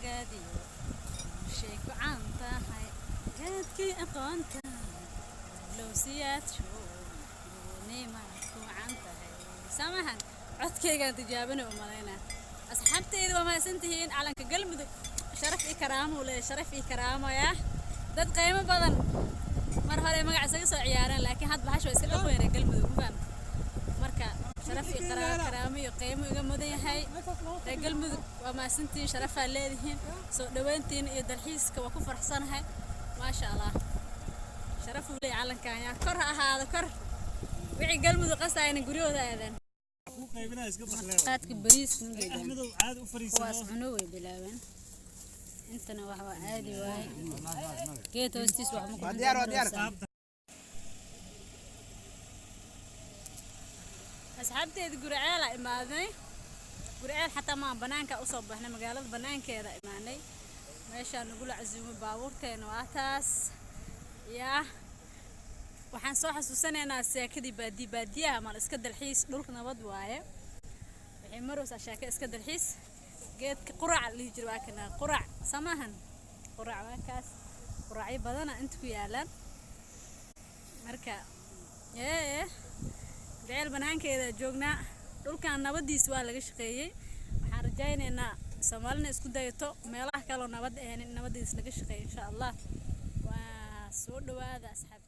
Nagaadiyo shay ku caan tahay, gaadkii aqoonta lowsiyaad nimaad ku caan tahay. Samahan codkaygaan tijaabana u malaynaa. Asxaabteyda, waa mahadsantihiin. Calanka Galmudug sharaf iyo karaamo uu leeyahay, sharaf iyo karaamaya. Dad qiimo badan mar hore magac isaga soo ciyaareen, laakiin hadda bahasha waa iska dhaqweyn reer Galmudug, ma fahamta? Marka sharaf iyo karaamo iyo qiimo iga mudan yahay. Reer Galmudug, waa mahadsantihiin, sharafaa leedihiin. Soo dhaweyntiina iyo dalxiiska waa ku faraxsanahay, maasha Allah. Sharaf uu leeyahay calankan, yaa kor ha ahaado kor. Wixii Galmudug qasaayana guryahooda aadaan. Qaadka bariiska ma jeedaan? Kuwaas cuno way bilaabeen. Intana wax waa caadi waaye, geed hoostiis wax ma ku. Waa diyaar, waa diyaar. Asxaabteeda, Guriceel imaaday. Guriceel xataa maan, banaanka usoo baxnay, magaalada banaankeeda imaanay. Meeshaa nagula casuumay baabuurteena waa taas. Yaa waxaan soo xasuusanaynaa seekadii baadi baadiyaha mal iska dalxiis, dhulka nabad waaye. Waxay maraysaa sheeko iska dalxiis. Geedka qurac la dhihi jiro waa kana, qurac samahan, qurac waa kaas. Quracyo badana inta ku yaalaan. Marka Guriceel banaankeeda joognaa. Dhulkan nabadiis waa laga shaqeeyey. Waxaan rajaynaynaa Soomaalina isku dayato, meelaha kaloo nabad ahayn in nabadiis laga shaqeeyo, insha Allah. Waa soo dhawaada, asxaab.